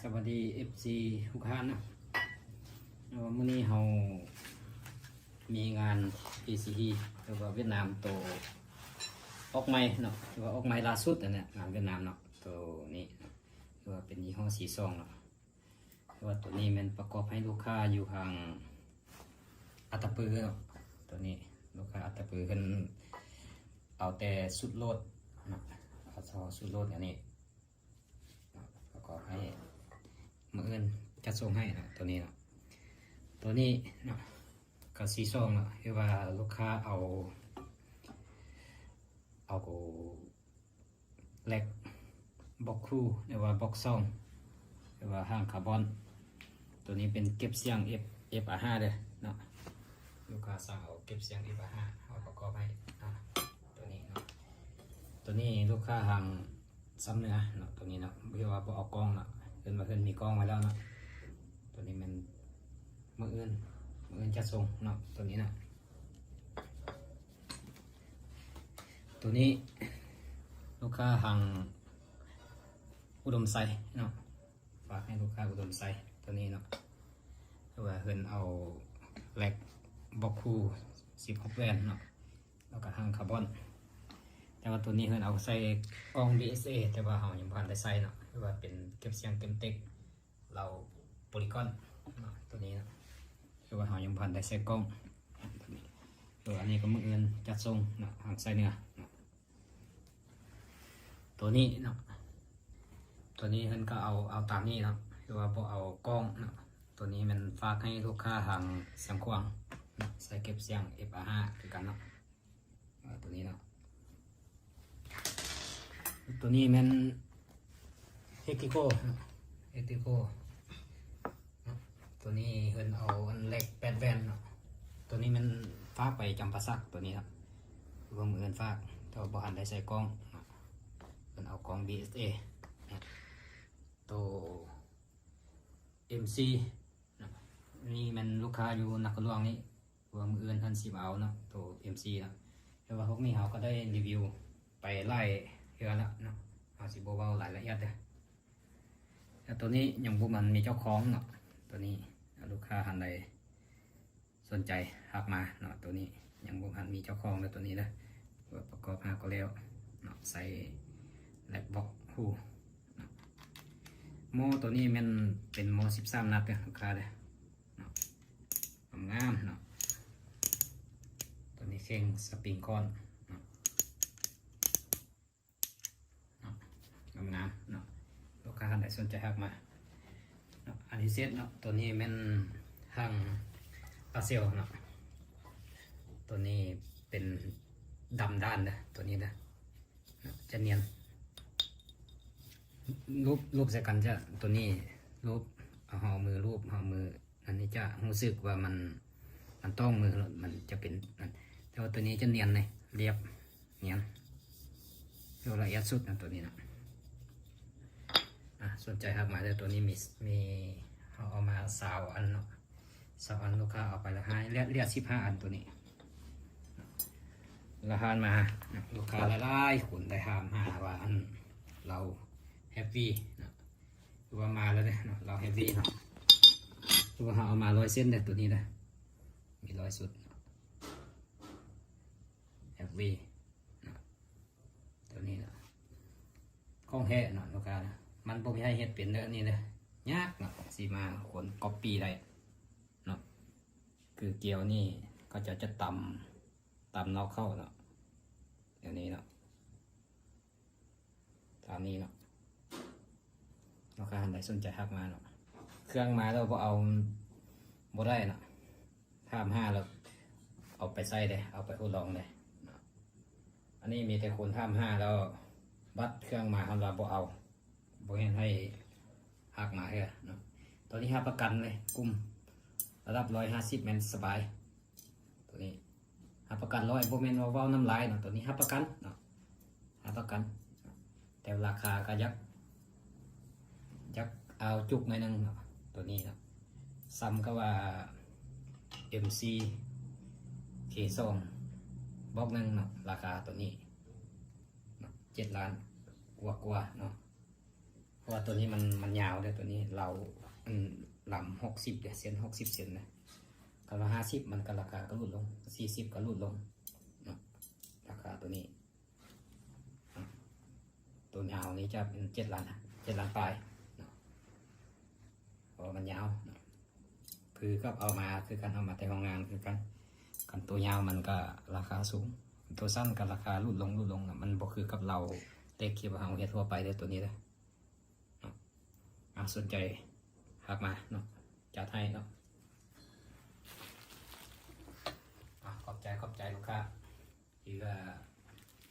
ສະບາຍດີ ເອັຟຊີ ທຸກທ່ານເນາະ. ເນາະ ມື້ນີ້ເຮົາມີງານ ເອຊີ ຫຼືວ່າຫວຽດນາມ ໂຕອອກໃໝ່ເນາະ ຫຼືວ່າອອກໃໝ່ລ່າສຸດຫັ້ນແຫຼະ ງານຫວຽດນາມເນາະ. ໂຕນີ້ເນາະ ຫຼືວ່າເປັນຍີ່ຫໍ້ ຊີຊອງ ເນາະ ຄືວ່າໂຕນີ້ແມ່ນປະກອບໃຫ້ລູກຄ້າຢູ່ທາງອັດຕະປືເນາະ. ໂຕນີ້ລູກຄ້າອັດຕະປືເພິ່ນເອົາແຕ່ຊຸດໂຫຼດເນາະ ເອົາເສາະຊຸດໂຫຼດອັນນີ້ເນາະ ປະກອບໃຫ້ມື້ອື່ນຈັດສົ່ງໃຫ້ເນາະ. ໂຕນີ້ເນາະ ໂຕນີ້ເນາະ ກໍຊີຊອງເນາະ ຄືວ່າລູກຄ້າເອົາ ເອົາ ແລັກບັອກຄູ ຫຼືວ່າບັອກຊອງ ຫຼືວ່າຫາງຄາບອນ. ໂຕນີ້ເປັນເກັບສຽງ ເອັຟ ເອັຟອາຫ້າ ເດີເນາະ. ລູກຄ້າສັ່ງເອົາເກັບສຽງ ເອັຟອາຫ້າ ເຮົາປະກອບໃຫ້ເນາະ. ໂຕນີ້ເນາະ ໂຕນີ້ລູກຄ້າທາງຊຳເໜືອເນາະ. ໂຕນີ້ເນາະ ເພິ່ນວ່າບໍ່ເອົາກ້ອງເນາະ ເພິ່ນວ່າເພິ່ນມີກ້ອງໄວ້ແລ້ວເນາະ. ໂຕນີ້ແມ່ນມື້ອື່ນ ມື້ອື່ນຈັດສົ່ງເນາະ ໂຕນີ້ເນາະ. ໂຕນີ້ລູກຄ້າທາງອຸດົມໄຊເນາະ ຝາກໃຫ້ລູກຄ້າອຸດົມໄຊ. ໂຕນີ້ເນາະ ຄືວ່າເພິ່ນເອົາແລັກບັອກຄູ ສິບຫົກແວ່ນເນາະ ແລ້ວກໍຫາງຄາບອນ. ແຕ່ວ່າໂຕນີ້ເພິ່ນເອົາໃສ່ກ່ອງ ບີເອສເອ ແຕ່ວ່າເຮົາຍັງບໍ່ທັນໄດ້ໃສ່ເນາະ ຄືວ່າເປັນເກັບສຽງເຕັມເຕັກ ເລົາໂປລີກອນເນາະ ໂຕນີ້ເນາະ ຄືວ່າເຮົາຍັງບໍ່ທັນໄດ້ໃສ່ກ້ອງ. ໂຕນີ້ ໂຕອັນນີ້ກໍມື້ອື່ນຈັດສົ່ງເນາະ ທາງໄຊເໜືອເນາະ. ໂຕນີ້ເນາະ ໂຕນີ້ເພິ່ນກໍເອົາ ເອົາຕາມນີ້ເນາະ ຄືວ່າບໍ່ເອົາກ້ອງເນາະ. ໂຕນີ້ແມ່ນຝາກໃຫ້ລູກຄ້າທາງຊຽງຂວາງເນາະ ໃສ່ເກັບສຽງ ເອັຟອາຫ້າ ຄືກັນເນາະ. ເອີ ໂຕນີ້ເນາະ ໂຕນີ້ແມ່ນເອັກຕິໂກເນາະ ເອັກຕິໂກເນາະ. ໂຕນີ້ເພິ່ນເອົາອັນແລັກແປດແວ່ນເນາະ. ໂຕນີ້ແມ່ນຝາກໄປຈຳປາສັກ ໂຕນີ້ເນາະ ເບິ່ງມື້ອື່ນຝາກ ແຕ່ວ່າບໍ່ທັນໄດ້ໃສ່ກ້ອງເນາະ ເພິ່ນເອົາກ້ອງ ບີເອສເອເນາະ. ໂຕ ເອັມຊີ ເນາະ ນີ້ແມ່ນລູກຄ້າຢູ່ນະຄອນຫຼວງນີ້ ວ່າມື້ອື່ນເພິ່ນຊິມາເອົາເນາະ ໂຕເອັມຊີເນາະ. ແຕ່ວ່າພວກນີ້ເຮົາກໍໄດ້ຣີວິວໄປຫຼາຍເທື່ອແລ້ວເນາະ ເຮົາຊິບໍ່ເວົ້າລາຍລະອຽດເດີ. ແຕ່ໂຕນີ້ຍັງບໍ່ທັນມີເຈົ້າຂອງເນາະ ໂຕນີ້ ລູກຄ້າທ່ານໃດສົນໃຈທັກມາເນາະ. ໂຕນີ້ຍັງບໍ່ທັນມີເຈົ້າຂອງເດີ ໂຕນີ້ເດີ ປະກອບຫາກໍແລ້ວເນາະ ໃສ່ແລັກບັອກຄູເນາະ. ໝໍ້ໂຕນີ້ແມ່ນເປັນໝໍ້ສິບສາມນັດເດີ ລູກຄ້າເດີ ເນາະ ງາມໆເນາະ. ໂຕນີ້ເຄັ່ງສະປຣິງຄອນເນາະ ເນາະ ງາມໆເນາະ. ລູກຄ້າທ່ານໃດສົນໃຈທັກມາເນາະ. ອັນທີເຈັດເນາະ ໂຕນີ້ແມ່ນຫາງປາເຊວເນາະ. ໂຕນີ້ເປັນດຳດ້ານເດີ ໂຕນີ້ເດີ ຈະນຽນ ລູບ ລູບໃສ່ກັນຈະ ໂຕນີ້ລູບ ເຮົາເອົາມືລູບ ເຮົາເອົາມື ອັນນີ້ຈະຮູ້ສຶກວ່າມັນ ມັນຕ້ອງມືໂລດ ມັນຈະເປັນນັ້ນ. ແຕ່ວ່າໂຕນີ້ຈະນຽນເດ ລຽບ ນຽນ ລະອຽດສຸດນະໂຕນີ້ນະ. ອ່າ ສົນໃຈທັກມາເດີ ໂຕນີ້ມີ ມີ ເຮົາເອົາມາຊາວອັນເນາະ ຊາວອັນ ລູກຄ້າເອົາໄປລະຫ້າ ເຫຼືອ ເຫຼືອສິບຫ້າອັນໂຕນີ້. ລະຜ່ານມາ ລູກຄ້າຫຼາຍໆຄົນໄດ້ຖາມຫາວ່າ ອັນ ລາວແຮັບວີເນາະ ຄືວ່າມາແລ້ວເດ້ເນາະ ລາວແຮັບວີເນາະ. ຄືວ່າເຮົາເອົາມາຮ້ອຍເສັ້ນເດ້ ໂຕນີ້ເດ້ ມີຮ້ອຍຊຸດເນາະ ແຮັບວີເນາະ ໂຕນີ້ເນາະ ຂອງແທ້ເນາະ ລູກຄ້າເນາະ. ມັນບໍ່ມີໃຜເຮັດເປັນເດີ ອັນນີ້ເດີ ຍາກເນາະ ຊິມາຄົນກັອບປີ້ໄດ້ເນາະ. ຄືກຽວນີ້ເຂົາເຈົ້າຈະຕຳ ຕຳນອກເຂົ້າເນາະ ແນວນີ້ເນາະ ຕາມນີ້ເນາະ. ລູກຄ້າທ່ານໃດສົນໃຈທັກມາເນາະ ເຄື່ອງມາແລ້ວບໍ່ເອົາ ບໍ່ໄດ້ເນາະ ຖາມຫາແລ້ວເອົາໄປໃຊ້ເດ້ ເອົາໄປທົດລອງເດ້ເນາະ. ອັນນີ້ມີແຕ່ຄົນຖາມຫາແລ້ວ ບັດເຄື່ອງມາເຮົາລະບໍ່ເອົາ ບໍ່ເຮັດໃຫ້ຮັກມາເທື່ອເນາະ. ໂຕນີ້ຮັບປະກັນເລີຍ ກຸ່ມລະດັບຮ້ອຍຫ້າສິບແມ່ນສະບາຍ ໂຕນີ້ຮັບປະກັນຮ້ອຍ ບໍ່ແມ່ນວ່າເວົ້ານຳຫຼາຍເນາະ ໂຕນີ້ຮັບປະກັນເນາະ ຮັບປະກັນ. ແຕ່ລາຄາກໍຢາກ ຢາກເອົາຈຸກໜ້ອຍໜຶ່ງເນາະ ໂຕນີ້ເນາະ ສ່ຳກັບວ່າ ເອັມຊີ ເຄສອງ ບອກໜຶ່ງເນາະ ລາຄາໂຕນີ້ເນາະ ເຈັດລ້ານກວ່າໆເນາະ. ໂອ າະວ່າໂຕນີ້ມັນ ມັນຍາວເດ້ ໂຕນີ້ເລົາ ອັນ ລຳຫົກສິບເດ້ ເຊັນ ຫົກສິບເຊັນນະ. ຄັນວ່າຫ້າສິບມັນກໍລາຄາກໍຫຼຸດລົງ ສີ່ສິບກໍຫຼຸດລົງເນາະ ລາຄາໂຕນີ້. ໂຕຍາວນີ້ຈະເປັນເຈັດລ້ານ ເຈັດລ້ານປາຍເນາະ ເພາະວ່າມັນຍາວເນາະ ຄືກັບເອົາມາ ຄືກັນ ເອົາມາແຕ່ໂຮງງານຄືກັນ. ຄັນໂຕຍາວມັນກໍລາຄາສູງ ໂຕສັ້ນກໍລາຄາຫຼຸດລົງ ຫຼຸດລົງນະ ມັນບໍ່ຄືກັບເລົາເຫຼັກທີ່ວ່າເຮົາເຮັດທົ່ວໄປເດ້ ໂຕນີ້ເດ້ເນາະ. ອ່າ ສົນໃຈທັກມາເນາະ ຈັດໃຫ້ເນາະ. ອ່າ ຂອບໃຈ ຂອບໃຈລູກຄ້າ ທີ່ວ່າ